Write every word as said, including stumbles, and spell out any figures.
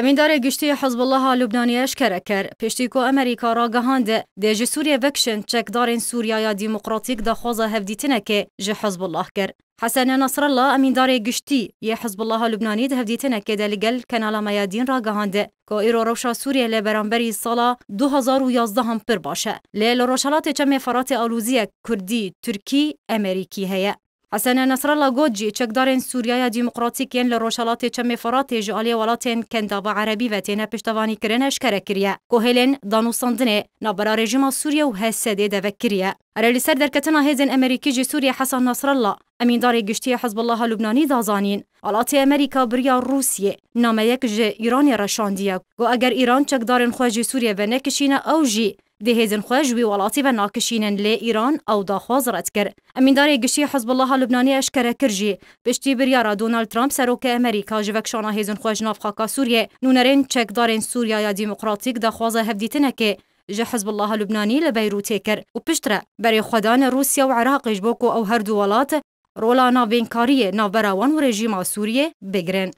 Emîndarê giştî Hizbullaha Lubnanî eşkere kir, piştî ku Amerîka ragihand dê ji Sûriyê vekişin, çekdarên Sûriya ya Demokratîk daxwaza hevdîtinekê ji Hizbullah kir. Hesen Nasrallah, emîndarê giştî yê Hizbullaha Lubnanî, di hevdîtinekê de li gel Kenala Meyadîn ragihand ku îro rewşa Sûriyê li beramberî sala du hazar û yazdehan pir baş e. Lê li Rojhelatê Çemê Feratê aloziyek Kurdî, Tirkî, Amerîkî heye. Hesen Nasrallah got jî, çekdarên Sûriya ya Demokratîk yên li Rojhelatê Çemê Feratê ji aliyê welatên Kendava Erebî ve têne piştevanîkirin eşkere kiriye ku hêlên danûstandinê navbera rejîma Sûriye û H S D'ê de vekiriye. Erê, li ser derketina hêzên Amerîkî ji Sûriye, Hesen Nasrallah, emîndarê giştî yê Hizbullaha Lubnanî, da zanîn, welatê Amerîka bi riya Rûsiyê nameyek ji Îranê re şandiye ku eger Îran çekdarên xwe ji Sûriye venekişîne, ew jî dê hêzên xwe ji wî welatî venakişînin, lê Îran ew daxwaz red kir. Emîndarê giştî Hizbullaha Lubnanî eşkere kir jî, piştî biryara Donald Trump, serokê Amerîka, ji vekişana hêzên xwe ji nav xaka Sûriyê, nûnerên çekdarên Sûriya ya Demokratîk daxwaza hevdîtinekê ji Hizbullaha Lubnanî li Beyrûtê kir û piştre berê xwe dan Rûsya û Iraqê ji bo ku ew her du welat rola navbênkariyê navbera wan û rejîma Sûriyê bigirin.